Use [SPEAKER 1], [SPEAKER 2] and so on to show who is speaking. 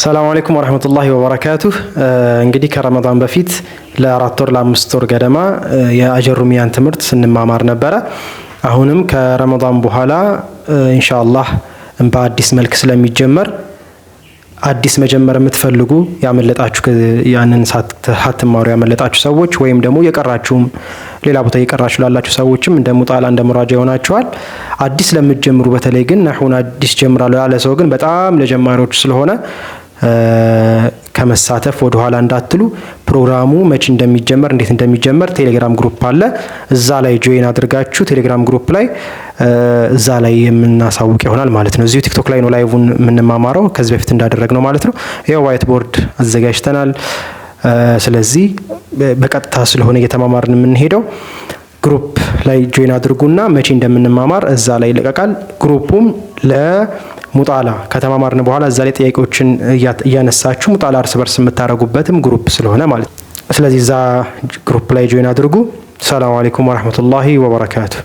[SPEAKER 1] ሰላም አለይኩም ወረህመቱላሂ ወበረካቱህ። እንግዲህ ከረመዳን በፊት ለ4 ወር ለ5 ወር ገደማ የአጀሩሚያን ትምህርት ስንማማር ነበረ። አሁንም ከረመዳን በኋላ ኢንሻአላህ በአዲስ መልክ ስለሚጀመር አዲስ መጀመር የምትፈልጉ፣ ያመለጣችሁ፣ ያንን ሳትማሩ ያመለጣችሁ ሰዎች ወይም ደግሞ የቀራችሁም ሌላ ቦታ እየቀራችሁ ላላችሁ ሰዎችም እንደ ሙጣላ እንደ ሙራጃ ይሆናችኋል። አዲስ ለምትጀምሩ፣ በተለይ ግን ነሑን አዲስ ጀምራለሁ ያለ ሰው ግን በጣም ለጀማሪዎች ስለሆነ ከመሳተፍ ወደ ኋላ እንዳትሉ። ፕሮግራሙ መቼ እንደሚጀመር፣ እንዴት እንደሚጀመር ቴሌግራም group አለ። እዛ ላይ join አድርጋችሁ ቴሌግራም group ላይ እዛ ላይ የምናሳውቅ ይሆናል ማለት ነው። እዚሁ ቲክቶክ ላይ ነው live ን የምንማማረው ከዚህ በፊት እንዳደረግነው ማለት ነው። ይኸው white board አዘጋጅተናል። ስለዚህ በቀጥታ ስለሆነ እየተማማርን የምንሄደው group ላይ join አድርጉና መቼ እንደምንማማር እዛ ላይ ይለቀቃል። Group ኡም ለሙጣላ ከተማማርን በኋላ እዛ ላይ ጥያቄዎችን እያነሳችሁ ሙጣላ እርስ በርስ የምታደርጉበትም group ስለሆነ ማለት ነው። ስለዚህ እዛ group ላይ join አድርጉ። ሰላም አለይኩም ወረህመቱላሂ ወበረካቱ።